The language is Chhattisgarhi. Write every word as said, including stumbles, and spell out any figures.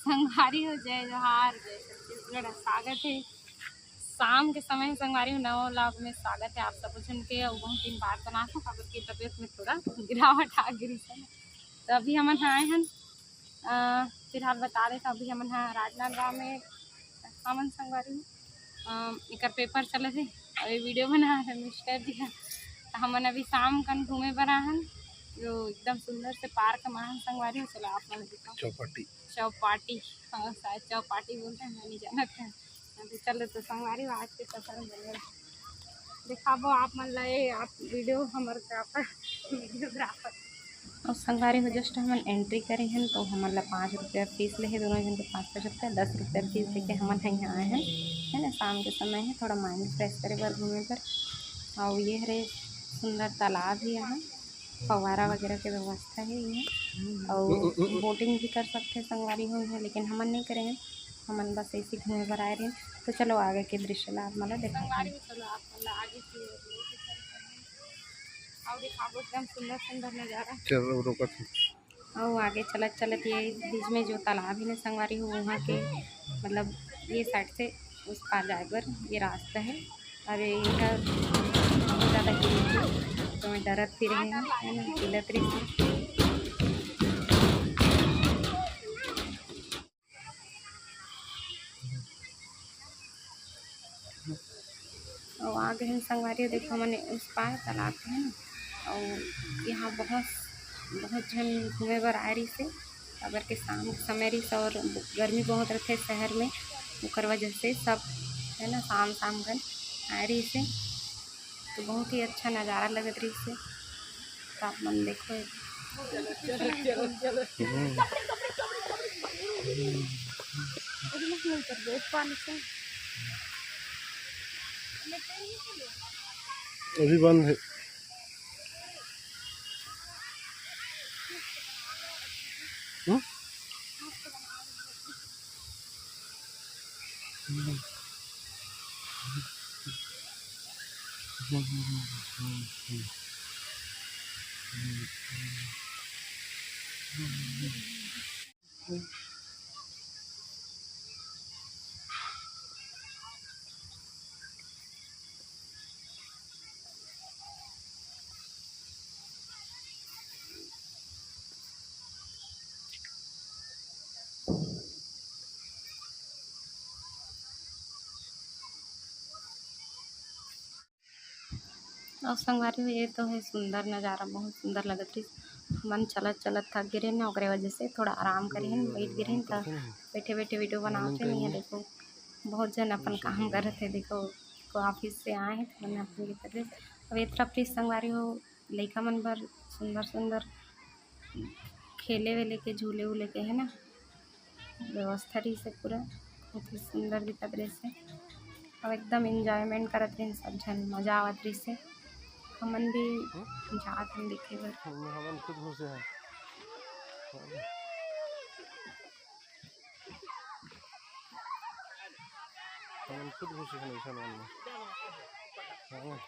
संगवारी हो, जय जोहार, जय छत्तीसगढ़। स्वागत है शाम के समय, संगवारी हो, नवा vlog में स्वागत है आप सब झन के। अउ बहुत दिन बाद बनात हूँ, काबर के तबीयत में थोड़ा गिरावट आ गिरी है। तो अभी हमन ह आए हन, अ, फिलहाल बता देत हूँ, अभी हमन ह राजनांदगांव में हमन संगवारी हो, अ, एकर पेपर चलत हे, अउ ये वीडियो बना रहे मिस्टर जी ह। तो हमन अभी शाम कन घूमे बर आए हन, जो एकदम सुंदर से पार्क में आए हन संगवारी हो। चलो आप मन दिखाओ। चौपाटी। चौपाटी, हाँ, शायद चौपाटी बोलते हैं, मैं नहीं जानत है। अभी चलो तो संगवारी हो, आज के सफर में जंगल दिखाबो आप मन ला, ये आप वीडियोग्राफर, वीडियोग्राफर। और संगवारी हो, जस्ट हमन एंट्री करे हन तो हमन ला पाँच रुपया फीस लेहे, दोनों जन के पाँच पाँच रुपया, दस रुपया फीस देके हमन ह यहाँ आए हन, है ना। शाम के समय है, थोड़ा माइंड फ्रेश करे बर, घूमे बर। और ये हरे सुंदर तालाब है, यहाँ फव्वारा वगैरह के व्यवस्था है यहाँ, और बोटिंग भी कर सकते हैं संगवारी हो यहाँ, लेकिन हमन नहीं करे हैं, हमन बस ऐसे घूमे बर आए रहे। तो चलो आगे के दृश्य ला आप मन ला देखा संगवारी हो, चलो आप मन ला आगे की ओर लेके चलते हैं। और दिखाबो एकदम सुंदर सुंदर नजारा। चलो, रुकत हूँ। और आगे चलत चलत ये बीच में जो तालाब है ना संगवारी हो, वहाँ के मतलब ये साइड से उस पार जाए बर ये रास्ता है। और ये इधर बहुत ज़्यादा गिरी थी, तो मैं डरत फिर रही हूँ, है ना, हिलत रही थी। और आ गए हैं संगवारी, देखो हमन उस पार तालाब है ना, और यहाँ बहुत बहुत झन घूमे बर आए रहिस हे, काबर के शाम के समय रहिस और गर्मी बहुत रहते शहर में, ओकर वजह से सब है ना शाम शाम कन आए रहिस हे। तो बहुत ही अच्छा नज़ारा लगत रहिस हे। तो आप मन देखो, अभी बंद है। हम्म? और संगवारी हो, ये तो है सुंदर नज़ारा, बहुत सुंदर लगत रहिस। हमन चलत चलत थक गे रहेन ना, ओकरे वजह से थोड़ा आराम करे हन, बैठ गे रहेन, त बैठे बैठे वीडियो बनावत रहेन। ये देखो, बहुत जन अपन काम करत हे, देखो, को ऑफिस से आए हैं, तो मैंने अपन ये कर रहे। अब ये तरफ रहिस संगवारी हो, लइका मन बर सुंदर सुंदर खेले वेले के, झूले उले के, है ना, व्यवस्था रहिस हे पूरा, बहुत ही सुंदर दिखत रहिस हे। अब एकदम एंजॉयमेंट करत रहिन सब झन, मजा आवत रहिस हे। हमन भी जात हन देखे बर। हमन खुद घुसे हन। हमन खुद घुसे हन ऐसा मन में। हाँ।